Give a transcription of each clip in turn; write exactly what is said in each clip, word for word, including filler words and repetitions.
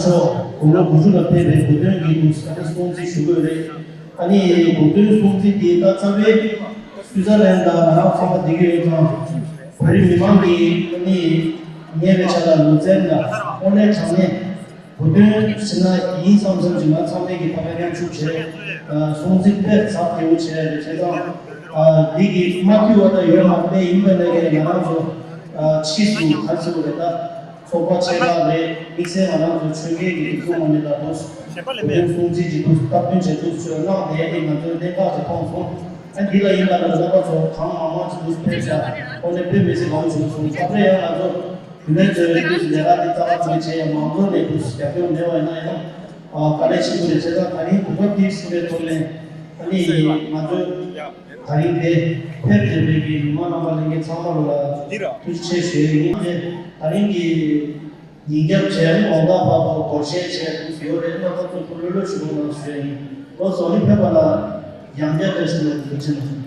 ཚོ་དགུང་ལོ་དགུ་བཅུ་ལ་ཕེབས་པའི་གོ་སྟོན་གྱི་འདུག་ཨ་ནི་སྲུང་བརྩི་ཞུ་དགོས་རེད། ཨ་ནི་གོ་སྟོན་སྲུང་བརྩི་དེ་ད་རྩ་བའི་སུའི་ཙར་ལན་དང་ང་རང་ཚང་མ་བསྡད་ཀྱི་ཡོད་ཙང་བོད་རིགས་མི་མང་གི་ཨ་ནི་ཉེ་བའི་ཆ་ལ་ལུས་རྩལ་དང་དངོས་གནས་དྲང་གནས་གོ་སྟོན་ཟེར་ན་ཡིན་བསམ་བསམ་ཞིག་ང་ཚང་མས་ཀྱི་ཕ་ག་མཉམ་ཞུགས་བྱས། སྲུང་བརྩི་དཔེ་ཚགས་ཚུད་པོ་བྱས་རེད་བྱས་ཙང་། འདི་གི་མ་ཐུལ་བ་ད་ཡོད་མ་རེད། ཡིན་པ་ནས་ཀྱི་ང་རང་ཚོ་ཕྱིས་སུ་ག་ཚོད་རེད་ད། ཚོགས་པ་ཆེ་ཁག་རེད། དམིགས་བསལ་ང་རང་ཚོ་ཆོས་རྒྱལ་གྱི་སྒྲིག་འཛུགས་ནང་མི་ལ་འདུག་གཞན་པ་ལས་སྲུང་བརྩི་བྱེད་དུས་སྟབས་བསྟུན་བྱེད་དུས་ཚོད་གནང་བསྡད་ཡ་དེ་ང་ཚོའི་གནད་འགག་ཅིག་མཐོང་སོང་། ཨ་འདི་ལ་ཡིན་པ་ན་རྣམ་པ་ཚོ་གང་མང་མང་ཅིག་འདུག་ཕེབས་བྱ་ཨོ་ནས་དཔེ་མི་སྲིད་དགའ་བོ་བྱུང་སོང་། ད་ལྟ་ཡང་ང་ཚོ་བུད་མེད་ཚོའི་དུས་ལས་ཀ་འདི་རྩ་བ་ཚང་བྱས་ཡ་མང་ཚོགས་ནས་དུས་རྒྱབ་སྐྱོར་མེད་པ་ཡིན་ན་ཡང་དཀའ་ལས་ཆེན་པོ་རེད། བྱས་ཙང་ད་རིང་གོ་སྐབས་འདི་ཟིན་པའི་ཐོག་ནས་ཨ་ནི་ང་ཚོའི་ད་རིང་དེ་ཕེབས་བསྡད་པའི་གི་མི་མང་རྣམ་པ་ལྷན་རྒྱས་ཚང་མ་ལོ་ལ་འདི་ར་ཐུགས་རྗེ་ཆེ་ཞུ་ཡ་ཡིན། ཨ་ནི་ད་རིང་གི་ཉིན་རྒྱབ་བྱས་ནས་དགོང་དག་བར་དུ་སྒོར་གཞས་བྱས་འདུག་ཡོད་རེད། རྣམ་པ་ཚོ་ཐུགས་ལྷོད་ལྷོད་ཞུ་རོགས་གནང་ཞུ་ཡ་ཡིན། ལོ་སོ་ནི་ཕེབས་པ་ལ་ཡང་བསྐྱར་བཀྲ་ཤིས་བདེ་ལེགས་ཞུ་ཆེན། ད་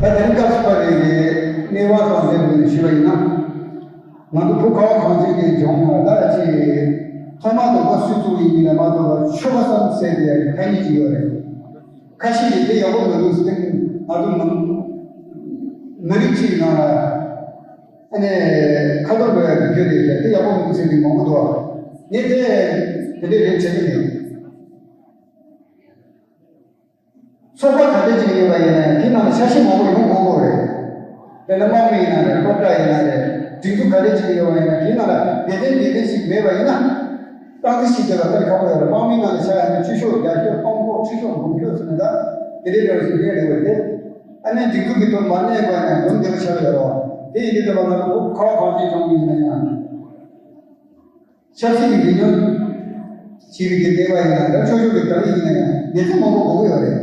དེ་རིང་སྐབས་སུ་བབས་པའི་གནས་བབ་དང་འབྲེལ་བའི་ཞུས་པ་ཡིན་ན། ང་ཚོ་བོད་ཁ་བ་གངས་ཅན་གྱི་ལྗོངས་ལ་ད་ཅི་ཐོག་མ་དུ་བ་སུས་བཙུགས་ཡིན་མིན་ལ་མ་ལྟོས་པར་ཆོལ་ཁ་གསུམ་ཟེར་ཏེ་ཁ་ཉིན་ཅིག་ཡོད་རེད། ཁ་ཤས་ཀྱིས་དེ་ཡག་པོ་མི་འདུག་ཟེར་ཏེ་ང་ཚོ་མི་མི་རིགས་གཅིག་ནང་ལ་ཨ་ནི་ཁ་ཐོར་འགྲོ་ཡ་གི་རྒྱུ་རེད་ཟེར་དེ་ཡག་པོ་མི་འདུག་ཟེར་ཏེ་མང་པོ་འདུག་ངས་དེ་དེ་འདྲས་རེད་བྱེད་ཀྱི་མེད། ཚོགས་པ་ག་འདྲ་ཅིག་ཡིན་པ་ཡིན་ན་ཡང་དེ་ནང་ལ་ཆ་ཤས་མང་པོ་ཡོང་དགོས་དགོས་རེད། དཔེར་ན་དམག་མི་ཡིན་ན་རེད། སློབ་གྲྭ་ཡིན་ན་རེད། སྒྲིག་འཛུགས་ག་རེ་བྱེད་ཀྱི་ཡོད་པ་ཡིན་ན། དེའི་ནང་ལ་སྡེ་ཚན་སྡེ་ཚན་ཞིག་མེད་པ་ཡིན་ན། སྟངས་འཛིན་ཞིག་བྱེད་པ་དཔེ་ཁག་པོ་ཡོད་རེད། དམག་མིའི་ནང་ལ་ཆ་ཡང་ན་བཅུ་ཤོག་བརྒྱ་ཤོག་སྟོང་ཤོག་ཁྲི་ཤོག་འབུམ་ཤོག་ཟེར་ནས། ད་དེ་འདྲའི་འདྲ་བ་ཞིག་སླེབས་འགྲོ་གི་རེད། ཨ་ནི་སྒྲིག་འཛུགས་ཀྱི་ཐོག་མ་གནས་པ་ཡང་ལུང་བདེ་བོ་ཆགས་ཡོད་རེད་བ། དེ་ཡིན་དུས་ཙམ་པ་ང་ཚོ་ཁོ་ཁ་བ་གང་བྱེད་བྱུང་ཡིན་ན་ཡང་། ཆབ་སྲིད་ཀྱི་འགྲིག་མཐུན་ཞེས་པའི་གི་ལྟེ་བ་ཡིན་ན་འདྲ། ཆོས་ཕྱོགས་ཀྱི་དྲ་རིགས་ཡིན་ན་ཡང་སྡེ་ཚན་མང་པོ་དགོས་ཀྱི་ཡོད་རེད།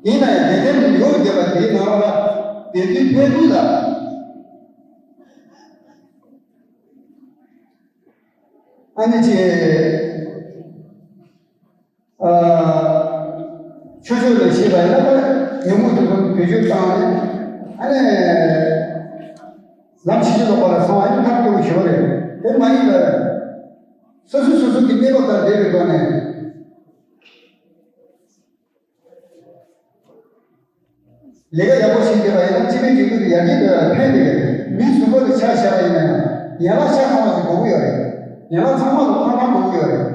ཡིན་ན་ཡང་སྡེ་ཚན་ཡོད་བསྡད་པ་དེའི་ནང་ལ་སྡེ་ཚན་ཕན་ཚུན་ལ། ཨ་ནི་ཅེ། ཨ། ཆོས་ཕྱོགས་ལ་ཞེས་པ་ཡིན་ན། ད་ཉོན་མོངས་དེ་ཚོ་བེད་སྤྱོད་བཏང་ནས། ཨ་ནི་ལམ་ཕྱིན་ཅི་ལོག་པ་ལ་སོང་བ་ཡིན་ན་ཐབས་སྐྱོ་པོ་ཞེ་པོ་རེད། དེ་མ་ཡིན་པར། སོ་སོ་སོ་སོ་གི་གནས་བབ་དང་འབྲེལ་བའི་ཐོག་ནས། ལས་ཀ་ཡག་པོ་བྱེད་བསྡད་པ་ཡིན་ན། སྤྱི་པའི་སྒྲིག་འཛུགས་ཀྱི་ཡར་རྒྱས་འགྲོ་ཡ་ལ་ཕན་བསྡད་ཀྱི་རེད། མི་གཟུ་འབོར་དུ་ཆ་བཞག་པ་ཡིན་ན་ཡང་། ཡན་ལག་ཆ་ཚང་བ་ཞིག་དགོས་ཀྱི་ཡོད་རེད། ཡན་ལག་ཚང་མ་ལ་ཐང་ཐང་དགོས་ཀྱི་ཡོད་རེད།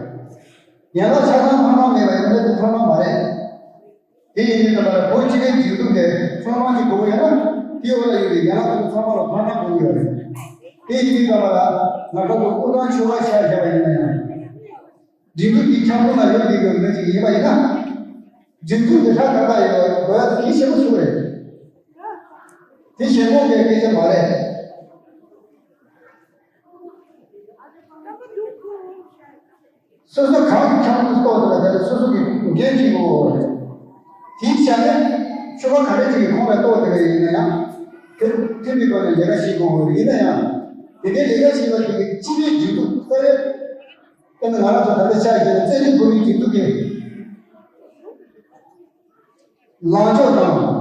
ཡན་ལག་ཆ་ཚང་ཐང་ཐང་མེད་པ་ཡིན་ན་དེ་ཐང་ཐང་མ་རེད། དེ་ཡིན་དུས་ཙམ་པ་ལ། བོད་སྤྱི་པའི་སྒྲིག་འཛུགས་དེ་ཚང་མ་ཞིག་དགོས་ཀྱི་ཡོད་ན། དེའི་འོག་ལ་ཡོད་པའི་ཡན་ལག་ཚང་མ་ལ་ཐང་ཐང་དགོས་ཀྱི་ཡོད་རེད། དེ་ཡིན་དུས་ཙམ་པ་ལ་ང་ཚོ་དབུ་ཐང་ཆོལ་ཁ་ཆ་བཞག་པ་ཡིན་ན་ཡང་། སྒྲིག་འཛུགས་འདི་ཁྱབ་ཁོངས་ལ་ཡོད་བསྡད་ཡོད་མེད་ཅིག་ཡིན་པ་ཡིན་ན། སྒྲིག་འཛུགས་འདི་ཧྲ་ཐག་ཐག་ཡོད་དགོས་ཡ་གལ་ཆེན་པོ་ཞིག་རེད། དེ་ཞེན་ཁོག་གི་སྐད་ཆ་མ་རེད། སོ་སོ་གང་གི་ཁྱབ་ཁོངས་སུ་གཏོགས་ཐུབ་པ་དེ་ལ་སོ་སོ་གི་འགན་འཁྱེར་དགོས་རེད། དེའི་ཆ་ནས་ཆོལ་ཁ་ག་འདྲ་ཅིག་གི་ཁོངས་ལ་གཏོགས་ཐུབ་པ་ཡིན་ན་ཡང་། དེ་མཐུན་པའི་ཐོག་ནས་ལས་ཀ་བྱེད་དགོས་རེད། ཡིན་ན་ཡང་། དེ་འདྲའི་ལས་ཀ་བྱེད་པ་དེ་གི་སྤྱི་པའི་སྒྲིག་འཛུགས་རྩ་བའི། དཔེར་ན་ང་རང་ཚོ་ད་ལྟ་ཆ་བཞག་ན་བཙན་བྱོལ་བོད་མིའི་སྒྲིག་འཛུགས་ཀྱི་ལངས་ཕྱོགས་དང་།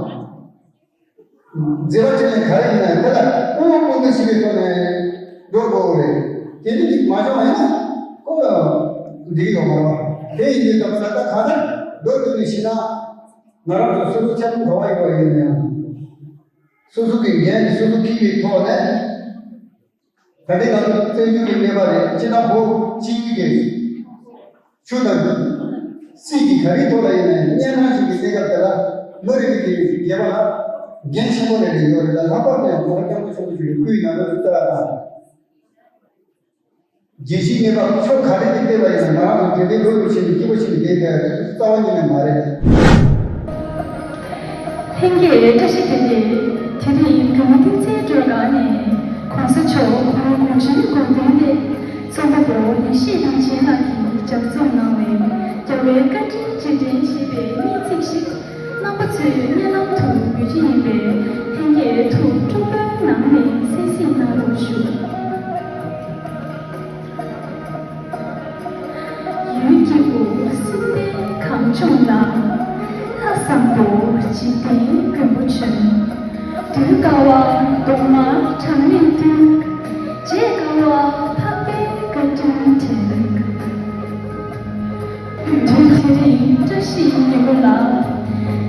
མཛད་པ་ཅི་ནས་ག་རེ་ཡིན་ན་དེ་ལ་དབུ་མ་དཔུང་འདེགས་བྱེད་པའི་ཐོག་ནས་འགྲོ་དགོས་རེད། དེ་འདྲ་ཅིག་མ་བྱུང་བ་ཡིན་ན་ཁོ་འགྲིག་གི་ཡོད་མ་རེད། དེ་ཡིན་དུས་སྐབས་ས་ད་གང་ལྟར་མདོར་བསྡུས་ནས་བཤད་ན། ང་རང་ཚོ་སོ་སོ་ཆ་ཚང་ག་བ་ཡོད་པ་ཡིན་ན་ཡང་། སོ་སོ་གི་འགན་དེ་སོ་སོ་འཁྱེར་བའི་ཐོག་ནས། ད་ལྟའི་ང་ཚོ་བཙན་བྱོལ་གྱི་གནས་བབ་རེད། སྤྱིར་བཏང་བོད་སྤྱི་ཡོངས་ཀྱི་ཆོས་དང་སྲིད་ཀྱི་ག་རེའི་ཐོག་ལ་ཡིན་ནའི་གཉན་འཕྲང་ཞིག་གི་གནས་སྐབས་དེ་ལ་མི་རེ་རེ་གི་རྒྱལ་བ་ལ་འགན་ཆེན་པོ་རེ་རེ་ཡོད་རེད་ལ། ལྷག་པར་དུ་ཡང་གོང་ས་སྐྱབས་མགོན་ཆེན་པོ་མཆོག་གི་སྐུའི་ནང་དུ་ལྟ་བ་དང་། རྒྱལ་སྤྱིའི་གནས་བབ་ཕྱོགས་ག་རེ་ནས་བལྟས་པ་ཡིན་ན། ང་རང་ཚོ་དེ་འདྲའི་ལོ་ལོ་ཕྱིན་ནས་སྐྱིད་པོ་ཕྱིན་ནས་བསྡད་ཡོད་རེད། རྩ་བ་ཉིད་ནས་མ་རེད། ལྷན་རྒྱས་བཀྲ་ཤིས་བདེ་ལེགས། དེ་རིང་བོད་མི་སྡེ་ཚན་སྒྲོལ་དཀར་ནས་༸གོང་ས་མཆོག་ཁོང་རང་དགོངས་ཆེན་དགོངས་དོན་ལས་རྩོམ་པ་པོ་ཡེ་ཤེས་རིན་ཆེན་ལགས་ཀྱིས་ལྗགས་རྩོམ་གནང་བའི་རྒྱལ་བའི་བཀའ་དྲིན་རྗེས་དྲན་ཞེས་པའི་སྙན་ཚིག་ཞིག་རྣམ་པ་ཚོའི་སྙན་ལམ་དུ་འབུལ་རྒྱུ་ཡིན་པས། ལྷན་རྒྱས་ཐུགས་སྤྲོ་པོའི་ངང་ནས་གསན་གཟིགས་གནང་རོགས་ཞུ། ཡུལ་སྐྱེ་བོ་སྲིད་པའི་གངས་ལྗོངས་ལ། ལྷ་བཟང་པོ་འཇིག་རྟེན་མགོན་པོ་བྱོན། གདུལ་དཀའ་བ་གདོང་དམར་གྲངས་མེད་འདུལ། བྱེད་དཀའ་བ་འཕགས་པའི་བཀའ་དྲིན་དྲན། དུས་དེ་རིང་བཀྲ་ཤིས་ཉིན་མོ་ལ།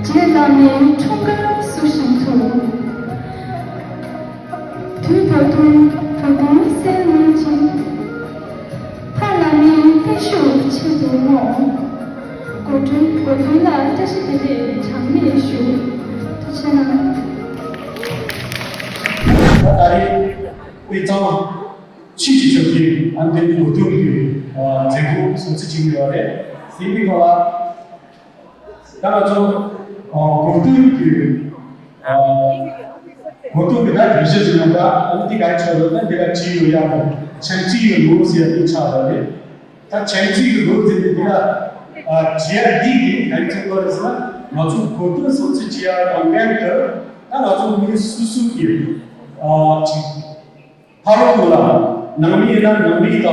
རྗེ་བླ་མའི་འཁྲུངས་སྐར་བསུ་བཞིན་དུ། དུས་བར་དུ་བོད་དོན་གསལ་གནང་ཅིང་། ཕ་བླ་མའི་བརྟན་བཞུགས་ཆེད་དུ་བསྔོ། གོ་སྒྲོན་གོ་སྒྲོན་ལ་བཀྲ་ཤིས་བདེ་ལེགས་གྲངས་མེད་ཞུ། ཐུགས་རྗེ་གནང་། ད་རེས་དཔེ་གཙང་མ། ཆོས་ཀྱི་ཕྱོགས་ཀྱི་ཨ་ནི་གོ་སྟོན་གྱི་མཛད་སྒོ་སྲུང་བརྩི་བྱེད་ཀྱི་ཡོད་རེད། ཟིན་པའི་སྐོར་ལ་ད་ང་ཚོ་གོ་སྟོན་གྱི་གོ་སྟོན་གྱི་ད་སྒྲོམ་གཞི་ཟིན་ཡོང་ད། ཨ་ནི་འདི་ག་ཆགས་ཡོད་ན། འདི་ག་བྲིས་ཡོད་ཡ་མོ། བྱམས་བརྩེ་ཡི་ལོ་ཟེར་ཡ་འདི་ཆགས་ཡོད་རེད། ད་བྱམས་བརྩེ་ཡི་ལོ་ཟེར་ནས་འདི་ལ་བྲིས་ཡ་འདི་གི་ག་རེ་ཚིག་པ་རེད་ཟེར་ན། ང་ཚོ་གོ་སྟོན་སྲུང་བརྩི་བྱེད་ཡ་དང་ལྷན་དུ། ད་ང་ཚོ་མི་སུ་སུ་གི་ཅིག་ཕ་རོལ་པོ་ལ་ནང་མི་ཡིན་ན་ནང་མི་དང་།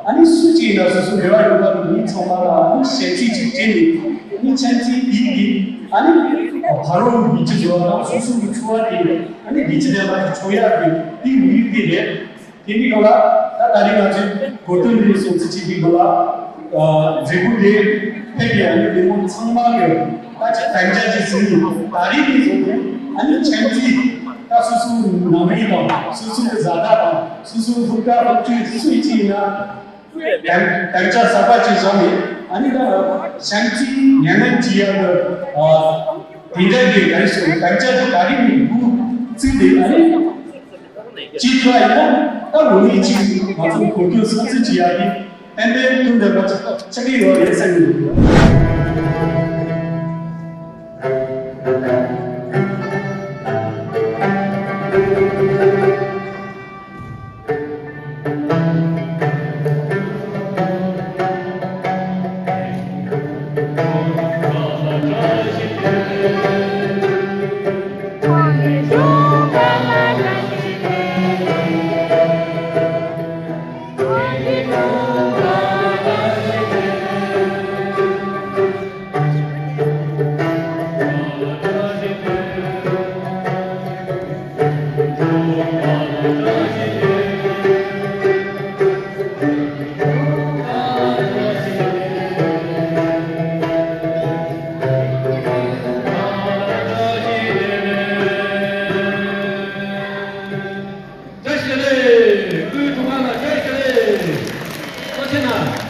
ཨ་ནི་སུ་གཅིག་ཡིན་ན་སོ་སོ་འབྲེལ་བ་ཡོད་པ་མི་ཚང་མ་ལ་ཨ་ནི་ཞལ་ཕྱེ་གཅིག་སྤྲད་ནས། ཨ་ནི་ཆབ་སྲིད་འདི་གི་ཨ་ནི་ཕ་རོལ་ཡིད་ཆེས་བཟོ་བ་དང་། སོ་སོ་གི་འཚོ་བ་དེ་ཨ་ནི་བདེ་སྐྱིད་ལྡན་པ་ཞིག་བྱུང་ཡག་གི་དེའི་དམིགས་ཡུལ་དེ་རེད། དེ་འདི་ག་ལ་ད་ད་རེས་ང་ཚོས་གོ་སྟོན་འདི་སྲུང་བརྩི་བྱེད་དུས་ག་ལ། མཛད་སྒོ་དེ་ཕེབས་པའི་ཨ་ནི་མི་མང་ཚང་མ་གི་ད་ཅིག་དམ་བཅའ་ཅིག་ཟིན་ནས། ད་རེས་ནས་བཟུང་སྟེ་ཨ་ནི་བྱམས་བརྩེ། ད་སོ་སོའི་ནང་མི་དང་། སོ་སོའི་བཟའ་ཟླ་དང་། སོ་སོའི་སློབ་གྲྭ་སློབ་ཕྲུག་སུ་ཡིན་ཅིག་ཡིན་ན། དམ་དམ་བཅའ་གསར་པ་ཅིག་བཞག་ནས། ཨ་ནི་ད་བྱམས་བརྩེ་ཉམས་ལེན་བྱེད་ཡག་གི་དེ་འདྲ་གི་ག་རེ་ཟེར། དམ་བཅའ་དེ་ད་རེས་ནས་འགོ་བཙུགས་ཏེ། ཨ་ནི། ཅིག་ཐུབ་ཡིན་ན་ད་འོ་ནི་ཅིག་ང་ཚོ་གོ་རྒྱུ་སོང་ཚུལ་ཅིག་ཡག་གི་ཏན་ཏན་ཐུགས་འདོད་པ་ཆགས་ཀྱི་ཡོད་རེད་བསམ་གྱི་འདུག་བཀྲ་ཤིས་བདེ་ལེགས། སྐུའི་དྲུང་ཁག་ལ་བཀྲ་ཤིས་བདེ་ལེགས། ཐུགས་རྗེ་གནང་།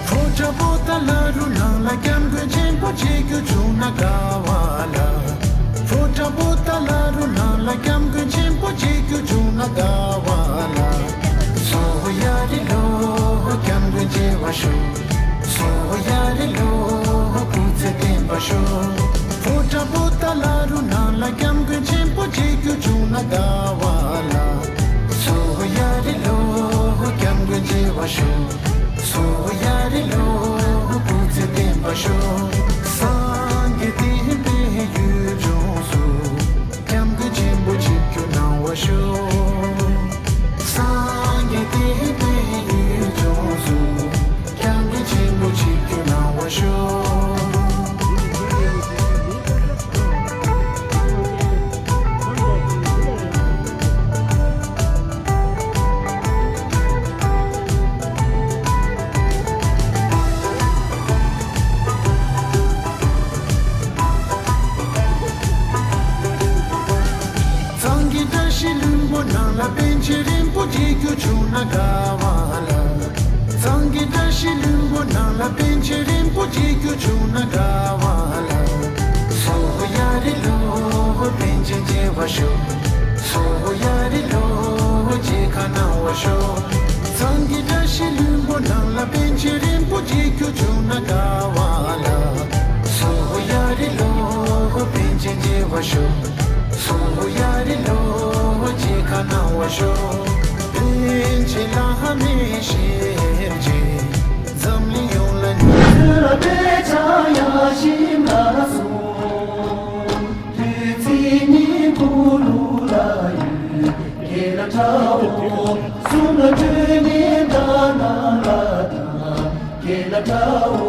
ཕོ་བྲང་པོ་ཏཱ་ལ་རུ་ནང་ལ་སྐྱབས་མགོན་ཆེན་པོ་མཇལ་རྒྱུ་བྱུང་ན་དགའ་བ་ལ། ཕོ་བྲང་པོ་ཏཱ་ལ་རུ་ནང་ལ་སྐྱབས་མགོན་ཆེན་པོ་མཇལ་རྒྱུ་བྱུང་ན་དགའ་བ་ལ། སོ་ཡ་རི་ལོ་སྐྱབས་མགོན་མཇལ་བར་ཤོག་སོ་ཡ་རི་ལོ་སྐུ་ཚེ་བརྟན་པར་ཤོག་ཕོ་བྲང་པོ་ཏཱ་ལ་རུ་ནང་ལ་སྐྱབས་མགོན་ཆེན་པོ་མཇལ་རྒྱུ་བྱུང་ན་དགའ་བ་ལ། སོ་ཡ་རི་ལོ་སྐྱབས་མགོན་མཇལ་བར་ཤོག་སོ་ཡ་རི་ལོ་སྐུ་ཚེ་བརྟན་པར་ཤོག་སངས་རྒྱས་བསྟན་པའི་ཡུལ་ལྗོངས་སུ། སྐྱབས་མགོན་ཆེན་པོ་ཆིབས་བསྒྱུར་གནང་བར་ཤོག་སངས་རྒྱས་བསྟན་པའི་ཡུལ་ལྗོངས་སུ། སྐྱབས་མགོན་ཆེན་པོ་ཆིབས་བསྒྱུར་གནང་བར་ཤོག་གཙང་གི་བཀྲ་ཤིས་ལྷུན་པོ་ནང་ལ་པཎ་ཆེན་རིན་པོ་ཆེ་མཇལ་རྒྱུ་བྱུང་ན་དགའ་བ་ལ། གཙང་གི་བཀྲ་ཤིས་ལྷུན་པོ་ནང་ལ་པཎ་ཆེན་རིན་པོ་ཆེ་མཇལ་རྒྱུ་བྱུང་ན་དགའ་བ་ལ། སོ་ཡ་རི་ལོ་པཎ་ཆེན་མཇལ་བར་ཤོག་སོ་ཡ་རི་ལོ་མཇལ་ཁ་གནང་བར་ཤོག་གཙང་གི་བཀྲ་ཤིས་ལྷུན་པོ་ནང་ལ་པཎ་ཆེན་རིན་པོ་ཆེ་མཇལ་རྒྱུ་བྱུང་ན་དགའ་བ་ལ། སོ་ཡ་རི་ལོ་པཎ་ཆེན་མཇལ་བར་ཤོག་སོ་ཡ་རི་ལོ་མཇལ་ཁ་གནང་བར་ཤོག་པཎ་ཆེན་བླ་མའི་ཞལ་མཇལ། འཛམ་གླིང་ཡོངས་ལ་ཉིད། ཚུལ་དཔེ་ཆ་ཡ་ཞིམ་ལ་སོང་། དུས་ཚིགས་ཉིན་ཕུ་ལུ་ལ་ཡུལ་གྱེ་ལ་ཁྲའོ། སུམ་ལ་དུས་ཉིན་ད་ན་ལ་ད་གྱེ་ལ་ཁྲའོ་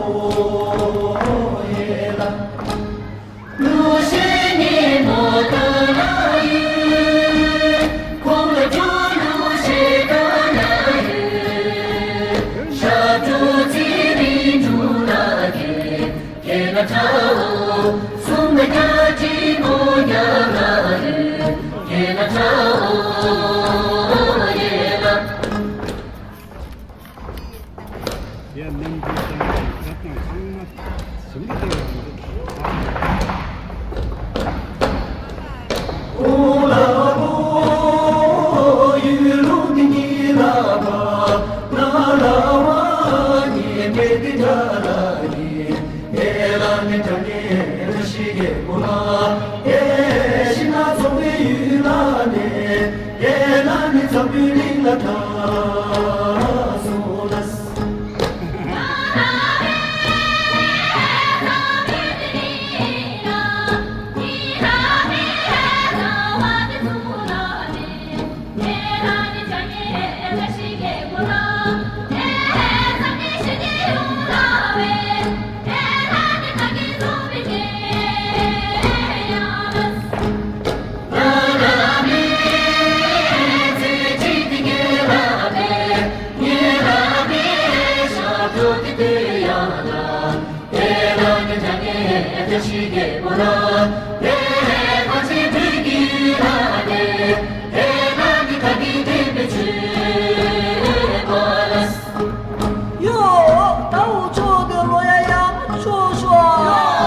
ཡེ་ལ། ལུ་ཤེ་ཉི་མོ་ད་ལ་ཡུལ། ཁོང་ལ་ཇོ་ལུ་ཤེ་ད་ལ་ཡུལ། ཤ་ཏུ་ཙི་རི་འབྲུ་ལ་ཡུལ། ཁྱེད་ལ་ཁྲའོ། སུམ་ལ་རྒྱ་ཅི་མོ་རྒྱ་ལ་ཡུལ། ཁྱེད་ལ་ཁྲའོ་ཡེ་ལ། ཡ་རྣམ་འགྱུར་ཙམ་ཡང་ཁྱབ་དང་ཚང་མ་ཞིམ་པོ་དེ་ཡོང་འདུག་ཨོ་ལ་ཨོ་ཡུལ་ལུང་འདི་ཉིད་ལ་བ་ན་ལ་བ་ཉི་མེད་འདི་འདྲ་ལ་ཡིན། ཨེ་ལ་ནི་ད་ནི་ཨེ་ལ་ཤི་གེ་ཀུ་ལ་ཨེ་ཤི་ན་ཚོ་བའི་ཡུལ་ལ་ནི། ཡེ་ལ་ནི་ཚ་བུའི་རིང་ལ་ད་སོ་ལ། ཡོ། ད་འུ་ཚོ་གི་ལོ་ཡ་ཡག་པོ་ཆོག་ཤོག་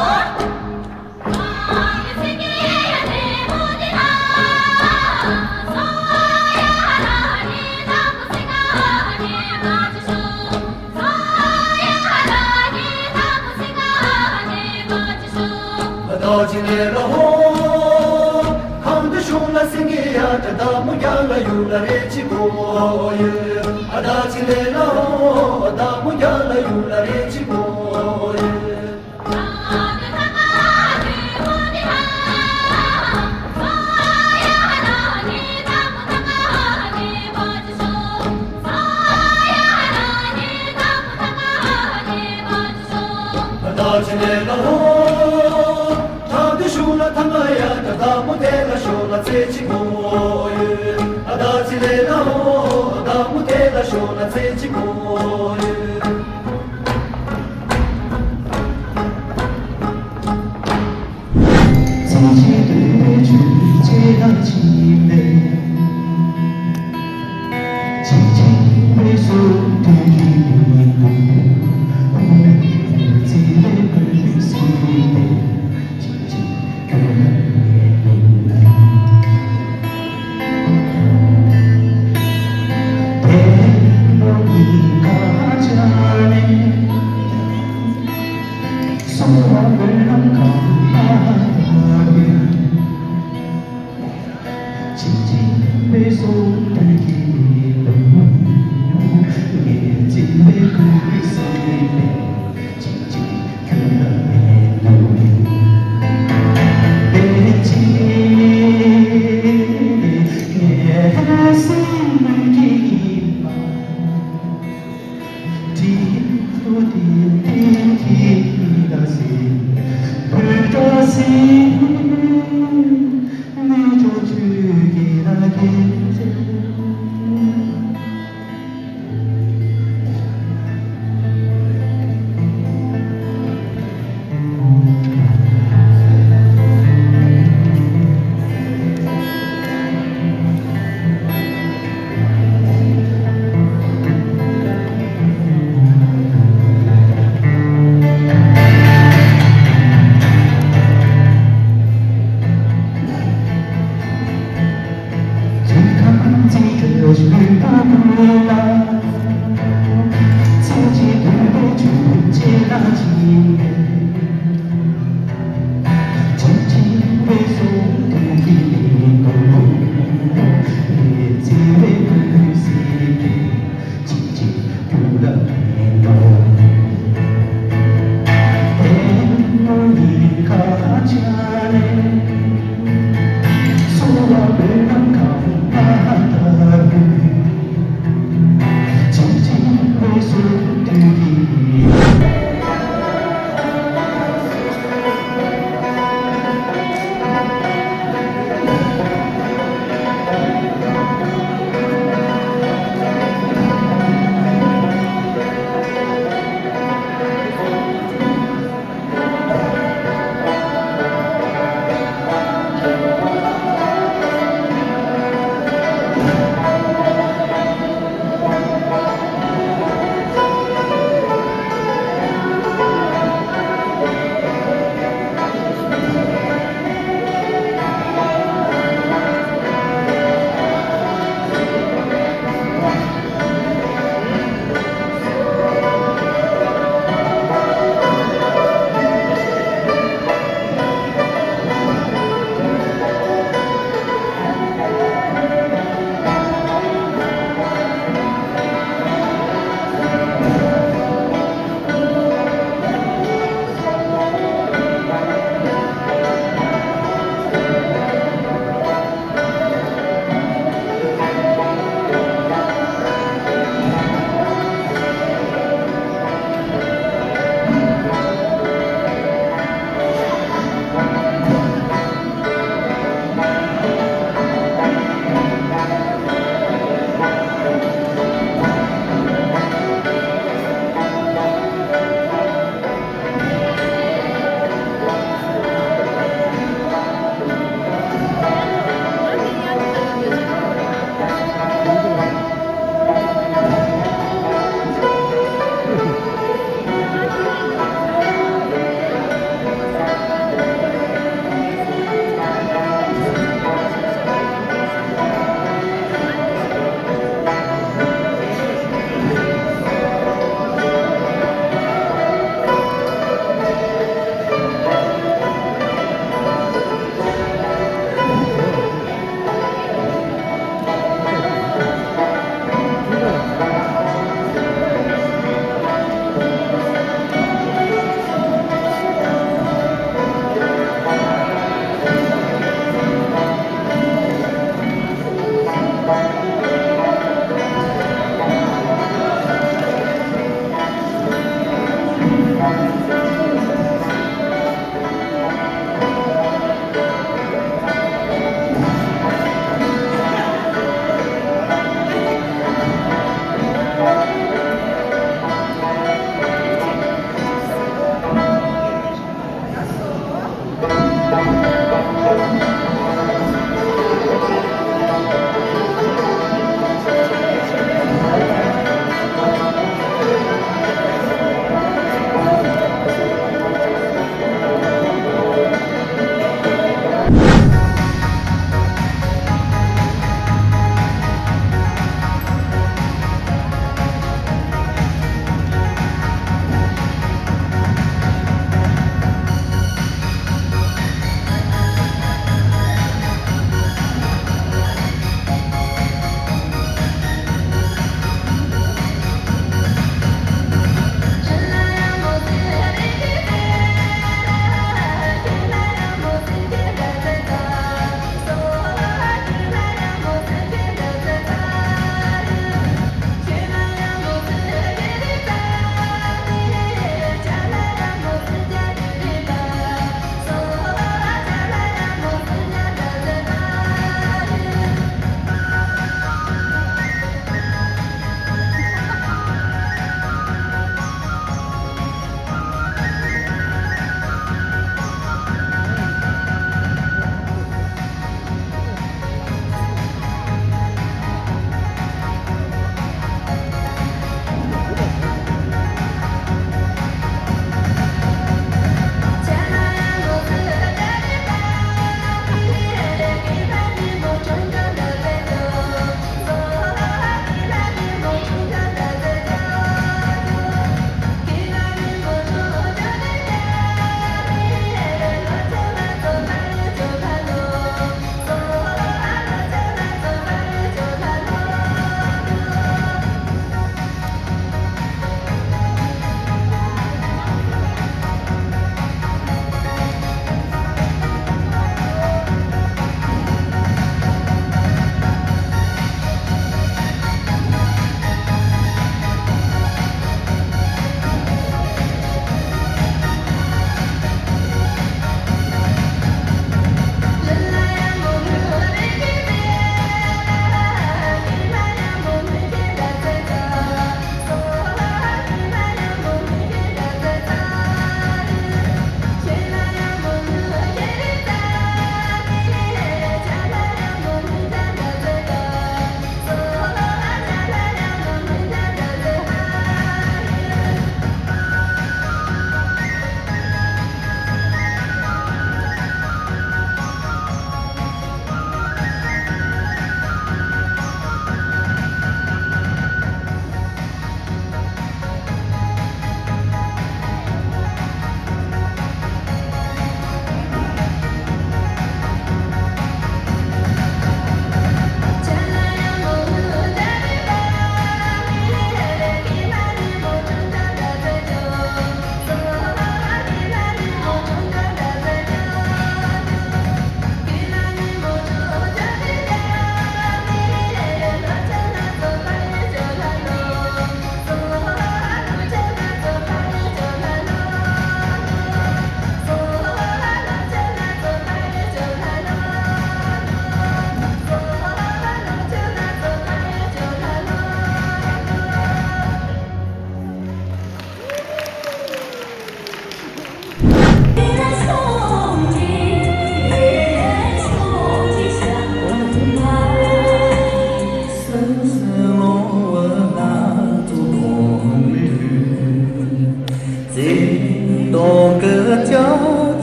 དོ་ཀི་ཅོ་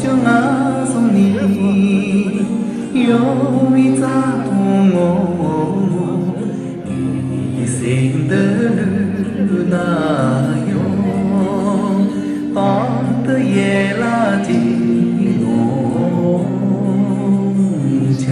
ཅོ་ང་སོང་ནི་ཡོ་མི་ཙ་ཐོང་ངོ་། སེང་འདི་ལུ་ན་ཡོ་པ་ཏི་ཡེ་ལ་ཅི་ནོ་ཆ།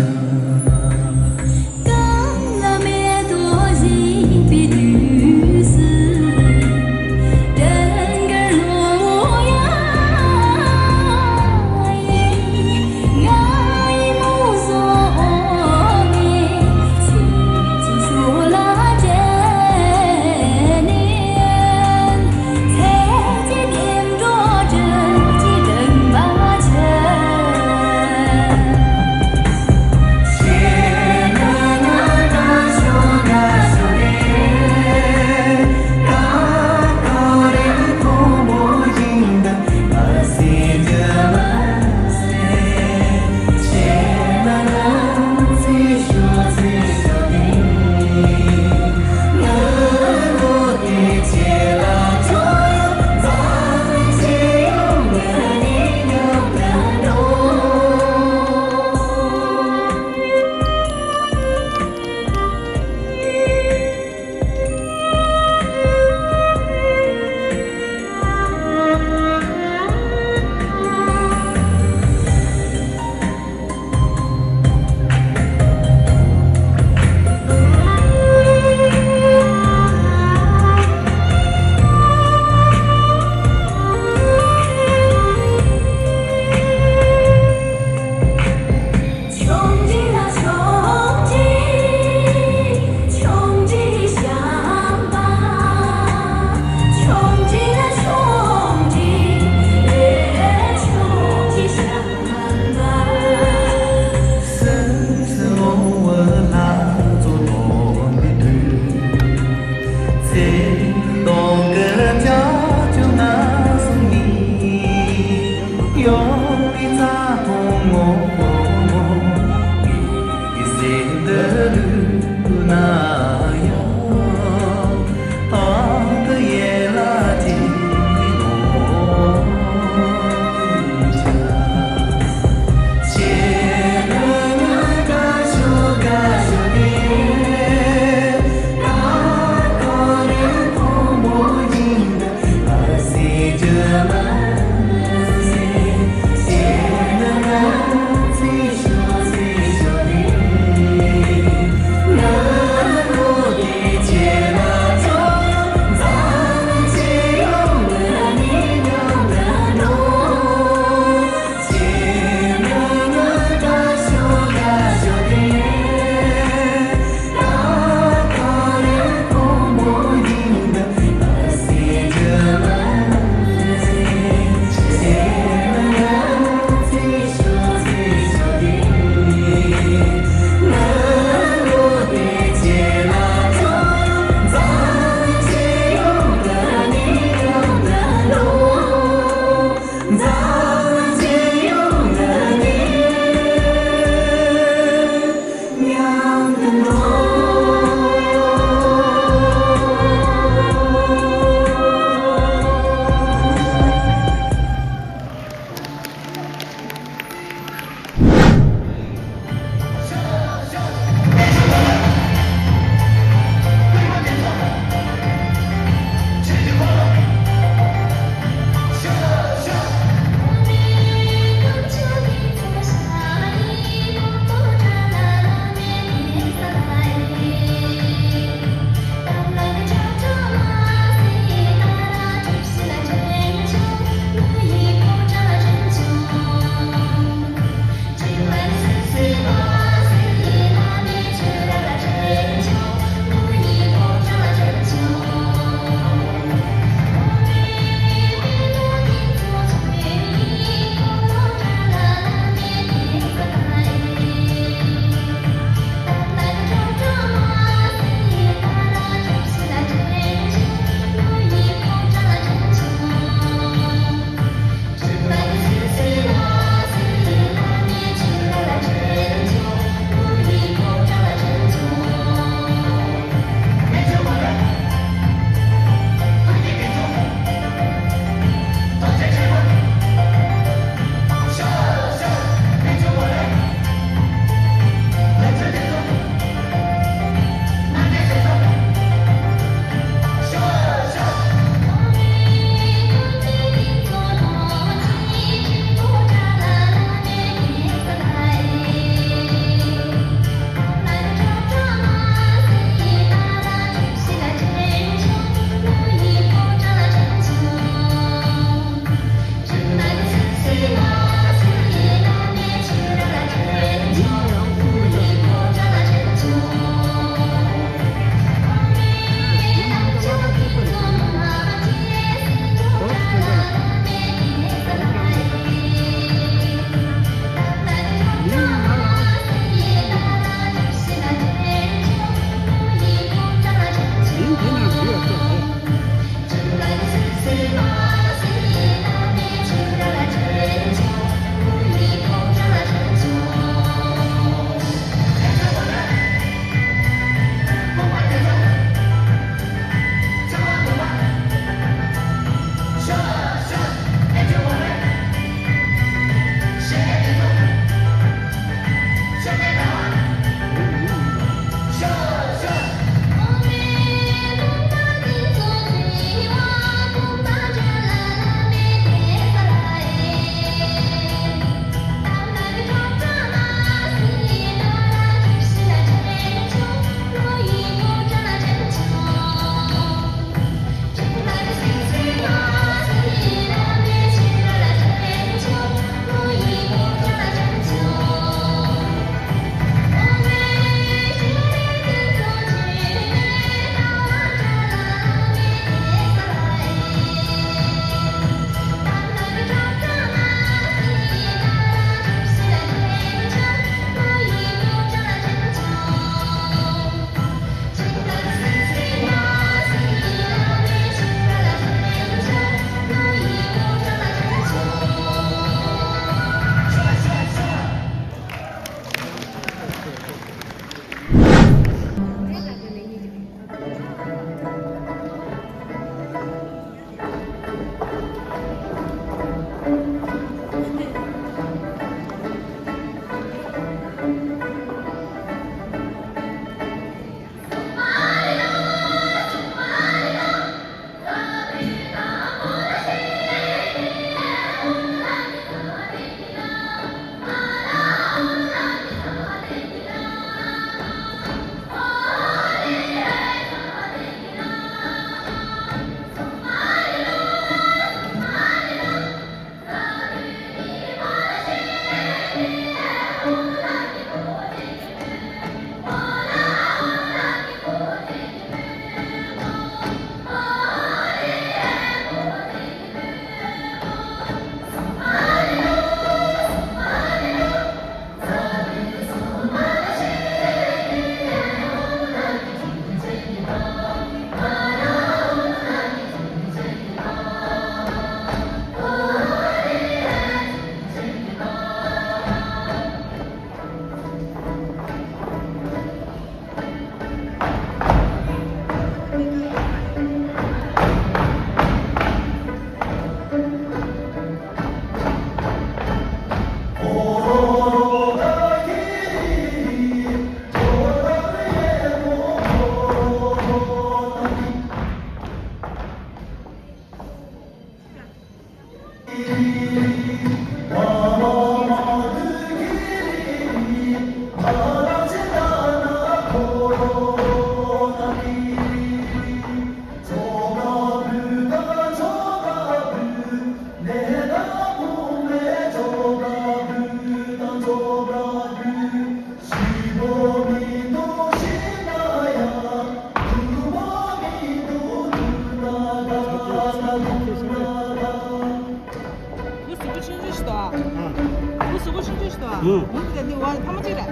བུ་གཟུགས་པོ་ཆུང་ཆུང་ཞིག་འདུག་ཨ། ཨ། བུ་གཟུགས་པོ་ཆུང་ཆུང་ཞིག་འདུག་ཨ། ཨ། བུ་འདི་འདི་བ་ཕ་མ་གཅིག་རེད།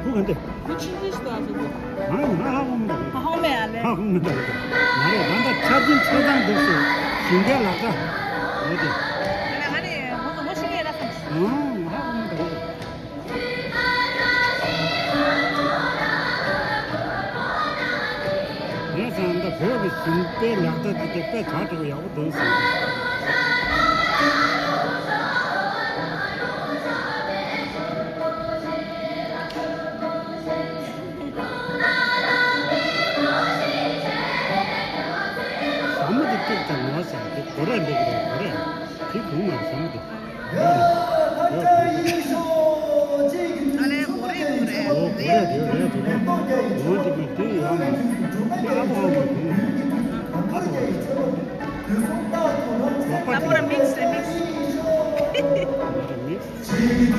བུ་ག་འདི། བུ་ཆུང་ཆུང་ཞིག་འདུག་ཨ། གཟུགས་པོ། ང་ང་ཧ་གོ་མི་འདུག་ཧ་གོ་མེད་ཨ་ལེ། ཧ་གོ་མི་འདུག་ང་རེད་ད་ལྟ་ཆ་རྐྱེན་ཆ་ཚང་འདུག་སེ་ཞིང་ཁའི་ལག་ཆ། འོ་དེ། ང་ནི་བུ་གཟུགས་པོ་ཆུང་ཡོད་ལ་སམ། ཨང་། ང་ཧ་གོ་མི་འདུག་ངས་བསམ་ད་བོད་ཀྱི་ཞིང་པའི་ལག་རྟགས་འདི་དེ་དཔེ་དྲག་དྲག་ཡག་པོ་འདུག་ཟེར། ཟ་མ་དེ་ཏིག་ཙམ་ངོ་ཟ་དེ་གོ་ར་འདུག་རེད་གོ་ར་དེ་གོང་མ་ཟ་མ་དེ། ཨ་ལས་མོ་རེད་མོ་རེད། ཨོ་གོ་ར་དེ་རེད་དེ་རེད། འོ་དེ་མ་དེ་ཡོད་མ་དེ་ཨ་ཕོ་ཨ་མ་དེ་ཨ་ཕོ་ཨ་མ་དེ། ཨ་ཕོ་ར་མིག་སི་རེད་མིག་སི། མིག་སི།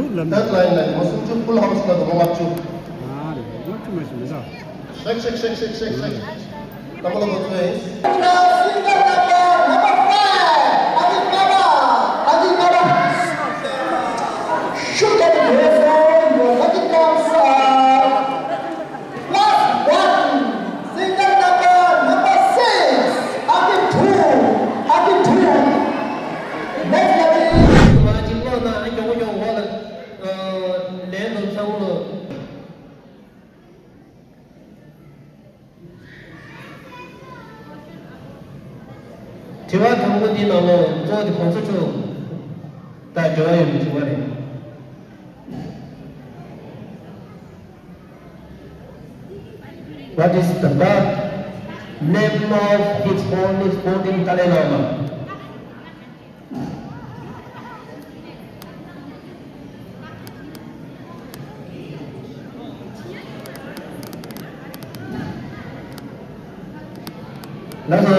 Third line ལ་ཉི་མ་སུམ་ཅུ། Full House ལ་ཉི་མ་ལྔ་བཅུ། ཨ་རེད། ལྔ་བཅུ་མ་ཞིག་མི་འདུག་ཤེག་ཤེག་ཤེག་ཤེག་ཤེག་ཤེག་ད་མ་ལ་གོ་ཚོད། Single number number five, Adi Baba, Adi Baba. Shoot at the goal, your lucky comes up. Last one, single number number six, Adi two, Adi two. Next lucky. མ་གཅིག་ལོག་ན་ཨ་མགྱོགས་པོ་མགྱོགས་པོ་འོག་ལ་ལན་དུ་ཚང་མ་ལོ། དྲི་བ་དང་པོ་འདི་ནང་ལོ་གཙོ་བོ་དེ་གོང་ས་མཆོག་དང་འབྲེལ་བ་ཡོད་པའི་དྲི་བ་རེད། What is the birth name of His Holiness fourteen Dalai Lama? ལགས་སོ།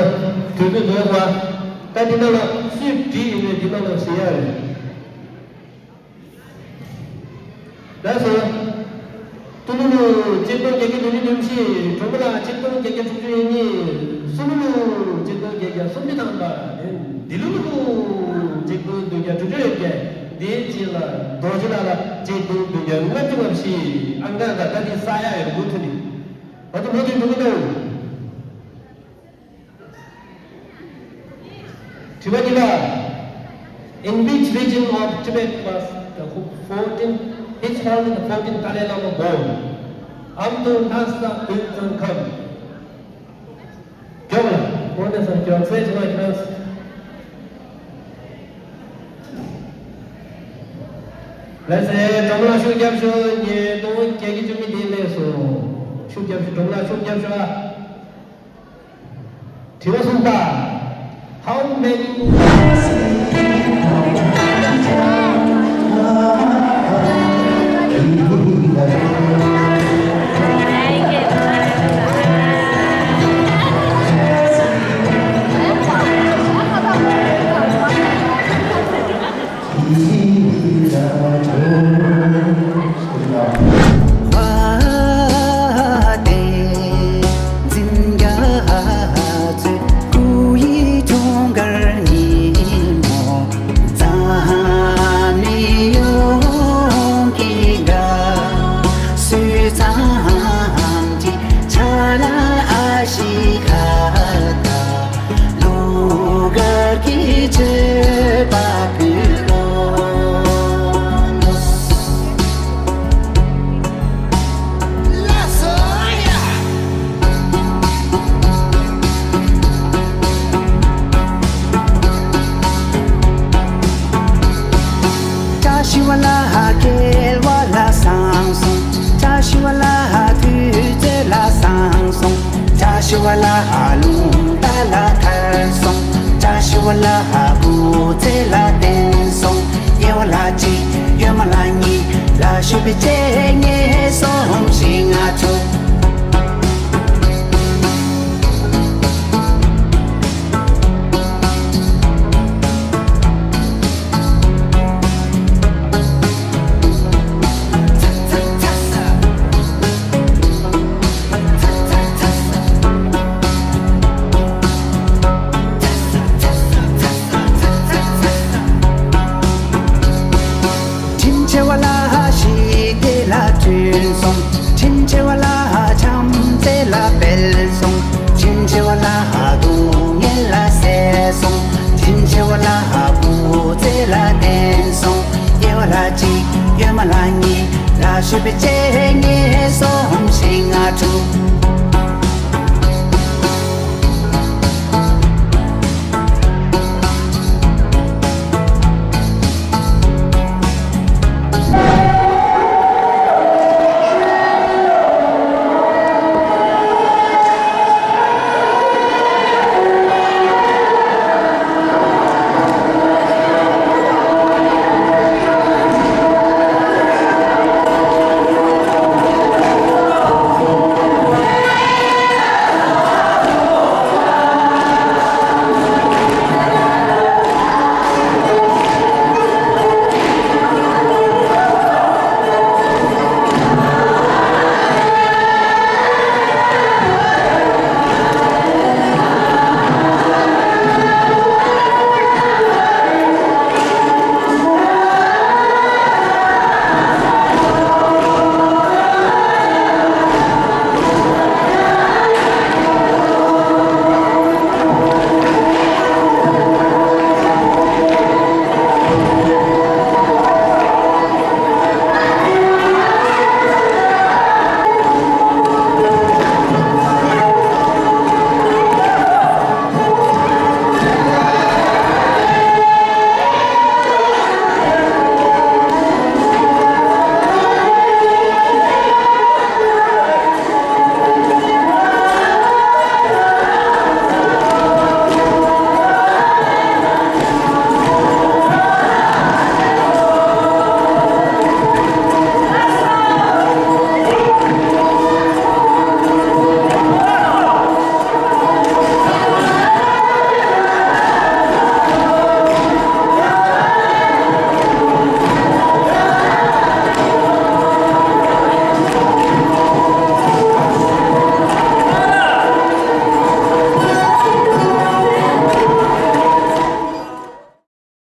དུས་ཚོད་ལོས་པ། ད་འདི་ནང་ལ་སུས་བྲིས་ཡིན་མིན་འདི་ནང་ལ་ཟེར་ཡ་རེད། ལགས་སོ། ཏུ་ལུ་ལུ་གཅིག་སྟོང་བརྒྱད་བརྒྱ་བདུན་ཅུ་དོན་བཞི། གྲོ་མོ་ལ་གཅིག་སྟོང་བརྒྱད་བརྒྱ་དྲུག་ཅུ་ཡས་གཉིས། སུ་ལུ་ལུ་གཅིག་སྟོང་བརྒྱད་བརྒྱ་སུམ་ཅུ་ཐམ་པ། དེ་ལུ་ལུ་ལུ་གཅིག་སྟོང་བདུན་བརྒྱ་དྲུག་ཅུ་ཡས་བརྒྱད། དེའི་རྗེས་ལ་རྡོ་རྗེ་ལ་ལ་གཅིག་སྟོང་བདུན་བརྒྱ་ལྔ་བཅུ་ང་བཞི། ཨང་གྲངས་དང་ད་དེ་ས་ཡ་ཡོད་མུ་མཐུད་ནས་ང་ཚོ་མུ་མཐུད་འགྲོ་གི་འདུག་དྲི་བ་གཉིས་པ། In which region of Tibet was the fourteenth, His Holiness the fourteenth Dalai Lama born? ཨམ་དུ་ལྷ་ས་དབུས་གཙང་ཁམས། མགྱོགས་ལ། དངོས་གནས་སམ་མགྱོགས་ཚད་ཅི་མ་ཁྱོད། ལགས་སེ། སྒྲོལ་མ་ལགས་ཤུགས་རྒྱབ་ཤོག་ཉིས་སྟོང་བརྒྱད་བརྒྱ་བཅུ་མེད་དེ་ལས་སོ། ཤུགས་རྒྱབ་ཤོག་སྒྲོལ་མ་ལགས་ཤུགས་རྒྱབ་ཤོག་ཨ། དྲི་བ་གསུམ་པ། How many བཀྲ་ཤིས་པ་ལ་སྐྱེལ་བ་ལ་བསང་གསུམ། བཀྲ་ཤིས་པ་ལ་དུས་ཚོད་ལ་བསང་གསུམ། བཀྲ་ཤིས་པ་ལ་རླུང་རྟ་ལ་ཐར་གསུམ། བཀྲ་ཤིས་པ་ལ་བུ་ཚེ་ལ་བརྟན་གསུམ། དབྱེ་བ་ལ་གཅིག་ཡོད་མ་ལ་གཉིས། ལ་ཞུ་བའི་ཆེད་ངེས་གསུམ་བཞི་ལྔ་དྲུག་ཁྲིམས་ཆེ་བ་ལ་ཞི་བདེ་ལ་བརྩོན་གསུམ། ཁྲིམས་ཆེ་བ་ལ་བྱམས་བརྩེ་ལ་འབད་གསུམ། ཁྲིམས་ཆེ་བ་ལ་སྡུག་བསྔལ་ལ་སེལ་གསུམ། ཁྲིམས་ཆེ་བ་ལ་བུ་ཚེ་ལ་བརྟན་གསུམ། དབྱེ་བ་ལ་གཅིག་ཡོད་མ་ལ་གཉིས། ལ་ཞུ་བའི་ཆེད་ངེས་གསུམ་བཞི་ལྔ་དྲུག